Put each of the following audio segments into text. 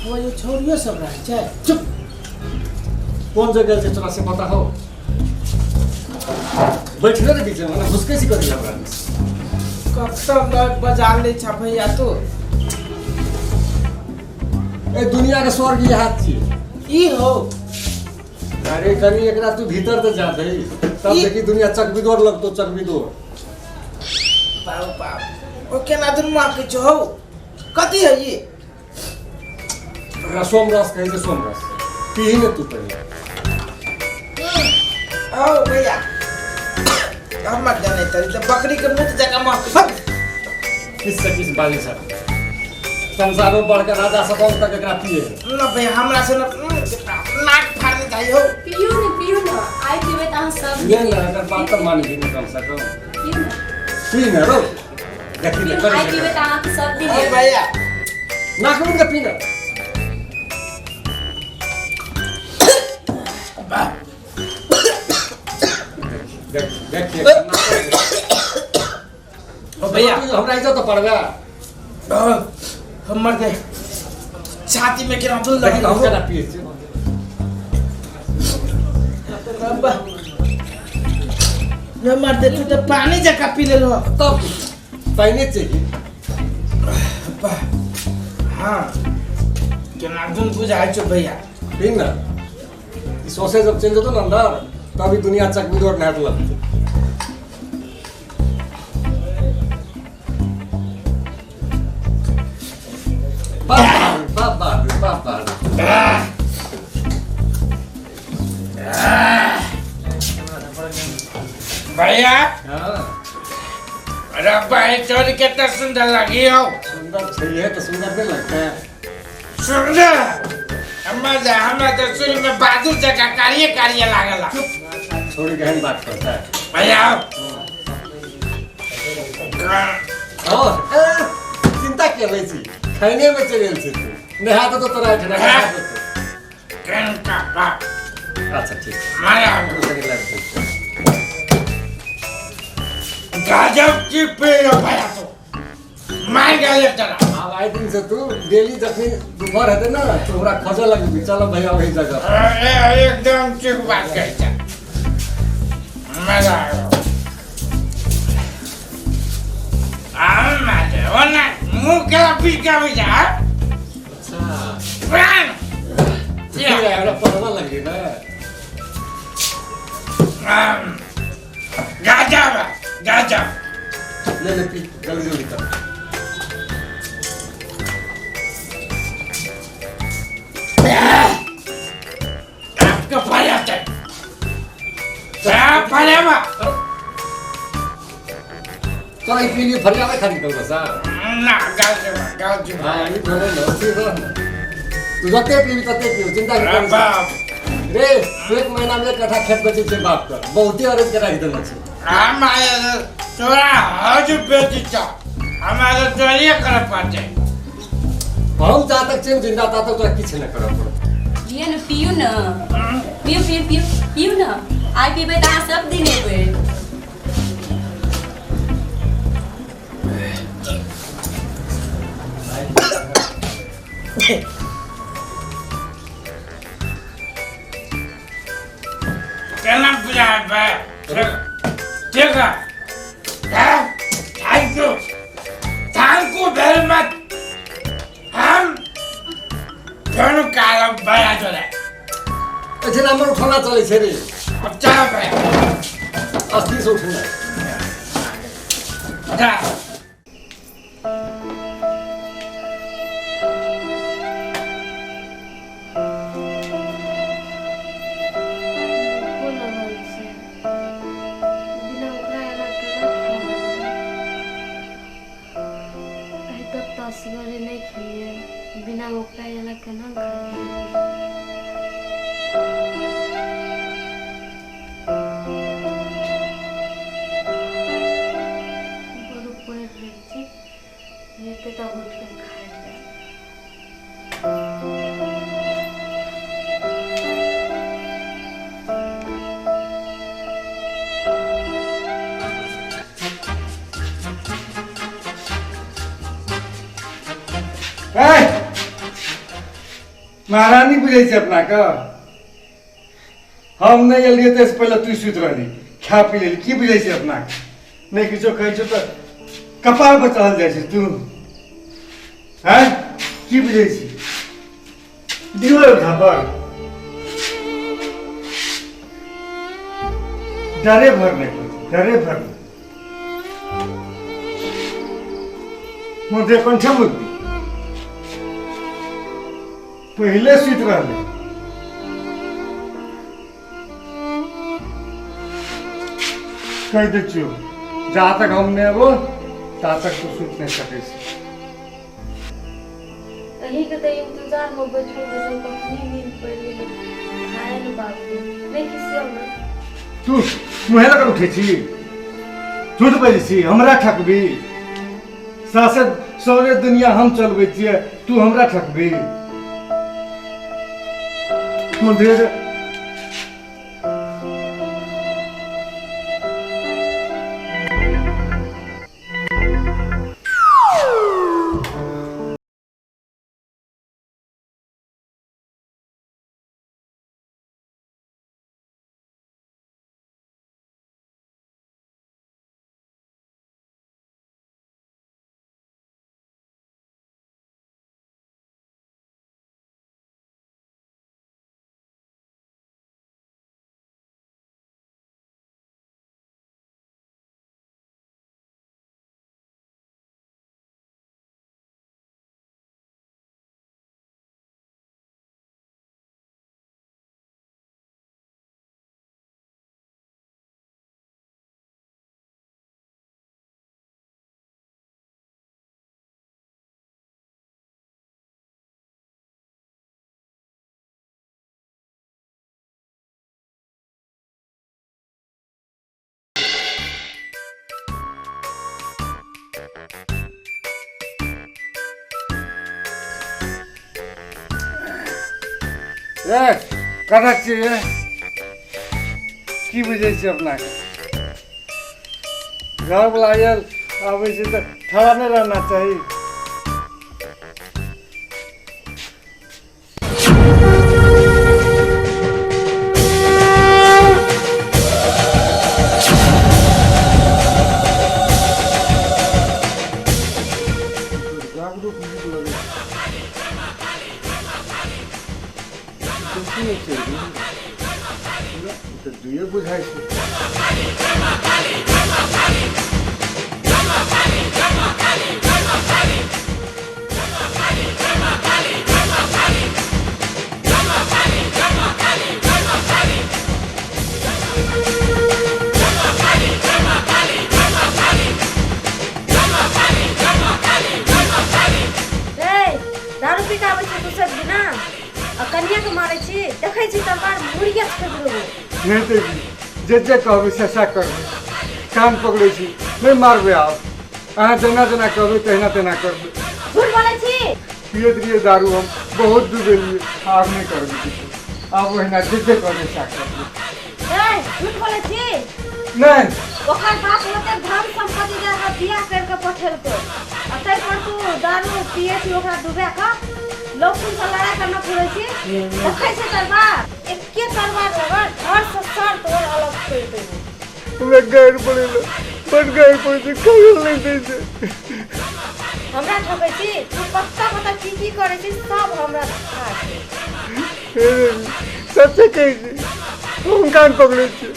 वो ये छोरियो सब रहै छै। चुप, कोन जगह छै तोरा से पता हो? बैठले रे बीच में घुसकै छी कथी हमरा। कब तक बजा ले छा भैया तू। ए दुनिया के स्वर्ग ये हाथ छी ई हो। अरे कनी एकरा तू भीतर तऽ जा दे तब देखी दुनिया चकबिदोर लगतो, चकबिदोर। बाप बाप ओ केना दुन माँ के छौ कथी है ई? एकरा सोमरस कहै छै, सोमरस पीही ने तू पहिले। आओ भैया हमर जाने तरी तऽ बकरी के मुँह जकाँ महकै छै। किछ से किछ बाजै छ, संसार में बढ़ के राजा सब तक एकरा पिए। न भैया हमरा से न नाक फाड़ने जाइ हो। पियू ने, पियू ने, आइ पीबै तऽ अहाँ सब ले ने, एकर बात तऽ मानि ने कम से कम। पियू ने, पी ने रो, देखी ने आइ पीबै तऽ अहाँके सब दिन। ओ भैया नाक मुंह के पी ने। देख देख ओ भैया हमरा इज्जत तऽ पड़बे। हमर दे छाती में केना दुल देखी हम केना पिए छी। न मर दे, तू तऽ पानी जकाँ पी लेलो। तब पानि चाहिए। हाँ केना दुन बुझाइ छौ भैया। पी ने, ई सौंसे जब चलि जेतौ ने अंदर तब ई दुनिया चकबिदोर नहायत लगतौ। बाप बाप बाप बाप बाप। भैया हाँ अरे भाई चोरी कितना सुंदर लगी हो। सुंदर छैहे तऽ सुंदर नहीं लगता है? सुंदर हमर हमरा तो शुरू में बादल जकाँ कारिये कारिये लागला। छोड़ी केहन बात करता है भैया। और चिंता के लै छी, खाने में चलि गेल छी तू, नहा देतौ तोरा एहिठिना, नहा देतौ। केनका बाप। अच्छा ठीक माया कनि लाबि दै छी। गजब की पेड़ भैया तो मार गए तेरा। आब आइ दिन से तू डेली जखनी दुपहर हेतै ने तो हमरा खोजऽ लगबी, चलो भैया वही जगह। अरे एकदम ठीक बात कहै छ, मजा आयो। ओना मुँह के पी के आबै छै। अच्छा प्राण हमरा पढ़बऽ लगली ने। गजब गजब। ले ले पी, जल्दी जल्दी कर। आपके फरिया छै फरियावा। तोरा ई पी लिए फरियावे खाली कल बसा ना गाल जेबा, गाल जेबा। हाँ ई भेलै ने, पी रह ने तू, जते पीबी तते पीबी, चिंता की करै छी? बाप रे तू एक महीना में एक कट्ठा खेत बेचै छै बाप के, बहुते अरज के राखि देने छै। हम तोरा हज बेटी छ, हमरा चोरिए करऽ पड़तै। हम जा तक छियै जिंदा ता तक तोरा किछु नहि करऽ पड़त। लिअ ने, पियू ने, पियू पियू पियू पियू ने, आइ पीबै तऽ अहाँ सब दिन एबै। केना बुझाबै? ठीक ठीक है, thank you, thank you very much. हम फेर काल भैया जोड़े एहिठिना हमर उठौना चलै छै रे। चल भैया अस्थिर से उठौना जा। भूखो लगल छै, बिना ओकरा एना केना खायब? आइ तक तऽ असगरे नहि खेलियै, बिना ओकरा एना केना खायब? बड़ पड़ि रहल छै, हेतै तब उठि कऽ खाय लेब। महारानी बुझै छै अपना के। हम नहि एलियै ताहिसँ पहिले तू सुति रहली, खा पी लेली, की बुझै छै अपना के? नहि किछो कहै छौ तऽ कपार पर चढ़ल जाइ छै तू। हैं, की बुझै छी? दियो झापर डरे भर नहि, डरे भर मुझे कंठे मुद्दी पहिले सुति रहले। कहि दै छियौ, जा तक हम नहि एबो ता तक तू सुति नहि सकै छी। अहीँके तऽ इंतजारमे बैठल बैठल कखनी नींद पड़ि गेलै। खाए ने बाबू, नहि खिसियौ ने। तू मुँहे लग उठै छी, झूठ बजै छी, हमरा ठकबी? सासे सौरे दुनिया हम चलबै छियै, तू हमरा ठकबी? मुझे रे कतऽ छियै? की बुझै छियै अपनाके? घरवला आयल आबै छै तऽ ठड़ा नहि रहना चाही। जागरूक नीक लगै छै। बेसी नहि छै, तऽ दुइए बुझाइ छै। रे दारू पी कऽ आबै छी तू सब दिना आ कनिया के मारै छी, देखै छी तलवार मुड़िया छोड़ि देबो। नहि तऽ जे जे कहबै से सएह करबै। कान पकड़ै छी, नहि मारबै आब। अहाँ जेना जेना कहबै तहिना तहिना करबै। झूठ बोलै छी। पियैत रहियै दारू, हम बहुत डूबेलियै, आब नहि करबै किछु। आब ओहिना जे जे कहबै सएह करबै। ए झूठ बोलै छी। नहि। ओकर बाप ओतेक धन सम्पत्ति दए कऽ बियाह करि कऽ पठेलको आ ताहि पर तू दारू पियै छी, ओकरा डुबा कऽ लोकसँ लड़ाइ करना फुरै छी। देखै छी तलवार, एके तलवार लगल धर से सर तोड़ अलग करि देबो। हमरा गारि पड़ै बड गारि पड़ै छै, खाइयो नहि दै छै। हमरा ठकै छी तू? पत्ता पता की की करै छी सब हमरा था छै। सच्चे कहै छी, हम कान पकड़ै छी,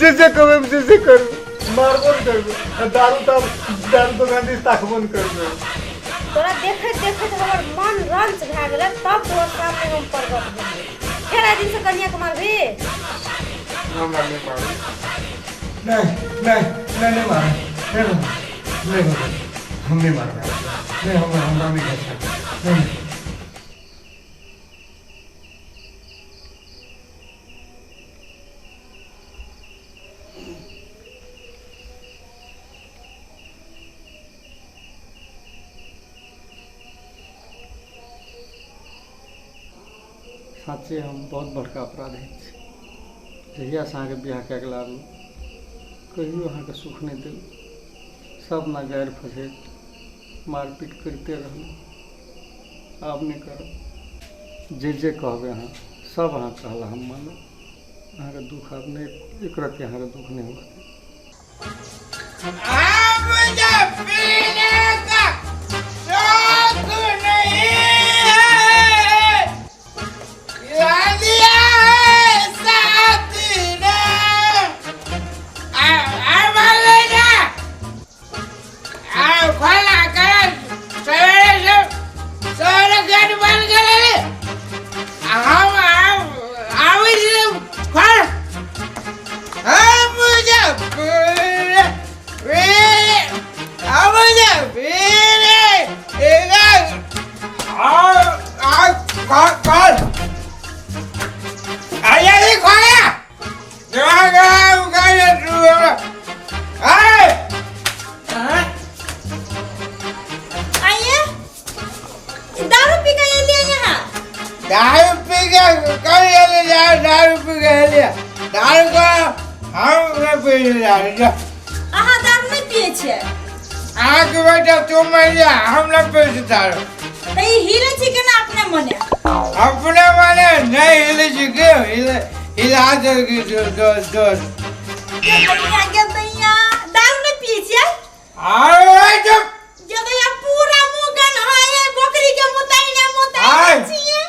जे जे कहबै से से करबै, मारबो नहि करबै आ दारू तऽ दारू दोकान दिस ताकबो नहि करबै। तोरा देखैत देखैत हमर मन रंच भए गेलै, तब तोहर सामने हम प्रकट भेलियै। फेर आइ दिनसँ कनिया के मारबही? हमरा नहि मारू, नहीं नहीं नहीं नहीं मारू, नहीं मारू, नहीं मारू, हम नहीं मारबै, नहीं, हमरा हमरा नहि खाइ छै, नहीं। साँचे हम बहुत बड़का अपराधी छी। जहियासँ अहाँके बियाह कए कऽ लाबलहुँ, कहियो अहाँके सुख नहि देलहुँ। सब ना गारि फसैत मारपीट करिते रहलहुँ। आब नहि करब। जे जे कहबै अहाँ सब अहाँ कहला हम मानब। अहाँके दुख आब नहि, एक रत्ती अहाँके दुख नहि हुआ। पीने का शौक नहीं है, पिला दिया है साथी ने। आ माले जा, आ खोला कर सवेरे से सवेरे गेट बंद कर ले। हम आवे खोल। हम मुझे दारू पी के एलियै यहाँ। दारू पी के कल दारू पी के एलियै। दारू को हम नहीं पी रहे। अहाँ दारू नहीं पिए छियै? अहाँके बेटा तू मरि जा, हम नहीं पी दारू। तऽ ई हिले छी केना अपने मने? अपने मने नहीं हिले छी के हिला देलकै दोस्त। गे दैया दारू नहीं पिए छियै? अरे जब जे दैया पूरा मुँह गन्हाय है बकरी के मुताइने मुताइने छियै।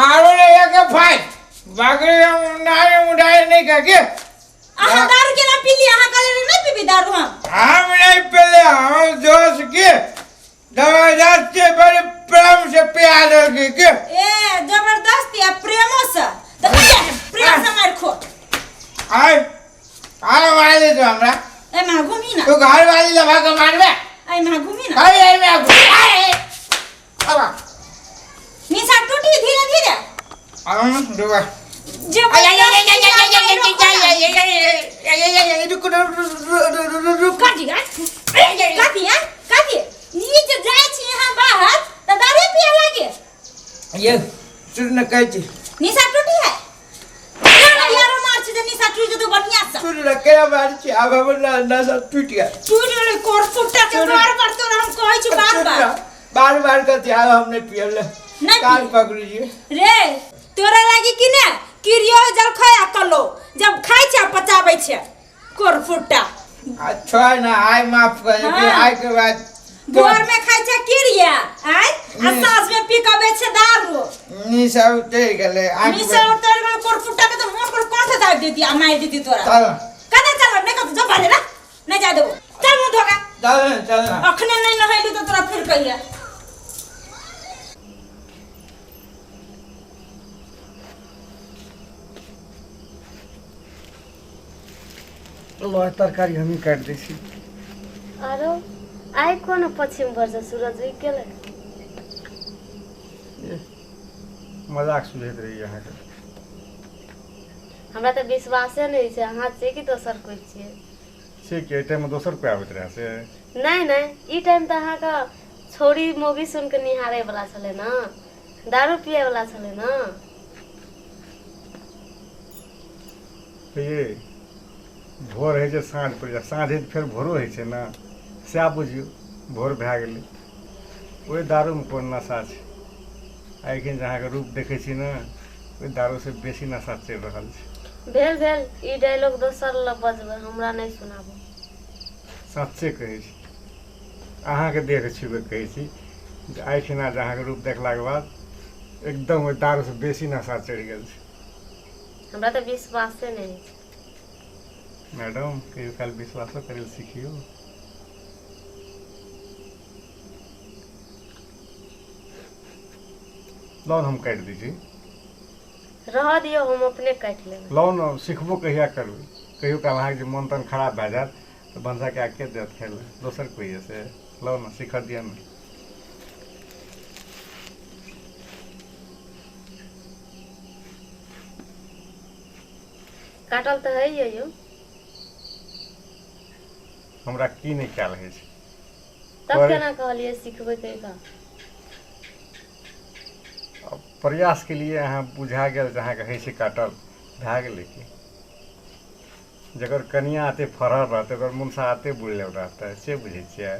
आरो नहीं एक फाइट बकरी के मुताइ नहीं करके। अहाँ दारू केना पी ली? अहाँ कहले नहीं पीबी दारू हम। हम नहीं पीले, हम दोस्त के जबरदस्ती बड़े प्रेम से पिया देलकै के। ए जबरदस्ती आ प्रेमो से तऽ प्रेम से मार खो। आय आय मार दे तू हमरा। ए माँ घूमी ना। तू घर वाली लगा के मारबे। ए माँ घूमी ना। अरे ए माँ घूमी। अब निशा टूटी धीरे धीरे। हम दुआ ये सुन न कहै छी। निशा टूटी है यारो मार छी निशा टूटी जेतौ बढ़िया से। सुन न केना मार छी, आब हमर नशा टूटि गेल। टूटि गेलै कोर फुट्टा के बार बार तोरा हम कहै छी बार बार बार बार कहती आब हम नहीं पियल। कान पकड़ू जी रे तोरा लागी कि ने किरियो जलखै कलो जब खाइ छै पचाबै छै कोर फुट्टा। अच्छा ना आय माफ कर दे। आय के बाद भोर में खाइ छै किरिया आय आ साँझ में पी के छै दारू। निशा उतर गेलै। निशा उतर गेलै कोर फुट्टा के तो मोन पर कोन से दाब देती आ मार देती तोरा। चल कदा चल नहीं कत जो भाले ना नहीं जा देबो। चल मुंह धोगा चल चल। अखने नहीं नहैली तो तोरा फिर कहिया। लो तरकारी हम काटि दै छी। आरो आइ कोन पश्चिम भर से सूरज उगि गेलै? मजाक सुझैत रही अहाँके। हमरा तऽ विश्वासे नहि छै अहाँ छियै कि दोसर कोइ छियै। से कि एहि टाइममे दोसर कोइ आबैत रहै से? नहीं नहीं, ई टाइम तऽ अहाँके छोरी मोगी सुन के निहारे वाला छलै ना, दारू पिए वाला छलै ना। ये भोर होइ छै साँझ पड़ि जाय, साँझ होइ फेर भोरो होइ छै ने, सएह बुझियौ भोर भए गेलै। ओहि दारूमे कोन नशा छै? एखन जे अहाँके रूप देखै छी ने ओहि दारूसँ बेसी नशा चलि रहल छै। भेल भेल ई डायलॉग दोसर लग बजबै, हमरा नहि सुनाबू। सच्चे कहै छी अहाँके देख छुबे कहै छी जे एहिठिना जे अहाँके रूप देखलाके बाद एकदम ओहि दारूसँ बेसी नशा चढ़ि गेल छै। हमरा तऽ विश्वासे नहि होइ छै। मैडम कहियो काल विश्वासो करै लए सिखियौ। लोन हम काटि दै छी। रह दियौ हम अपने काटि लेबै। लोन सिखबो कहिया करबै? कहियो काल अहाँके जे मोन तन खराब भए जायत तऽ भनसा के के देत खाय लए? दोसर कोइ से लोन सीख दिअ ने। काटल तऽ है यौ। हमरा की नहि कयल होइ छै। तब केना कहलियै सिखबै कहिका? प्रयास के लिए अहाँ बुझा गेल जे अहाँके होइ छै काटल भए गेलै की? जकर कनिया एते फरहर रहतै ओकर मुनसा एते बुड़ल रहतै से बुझै छियै?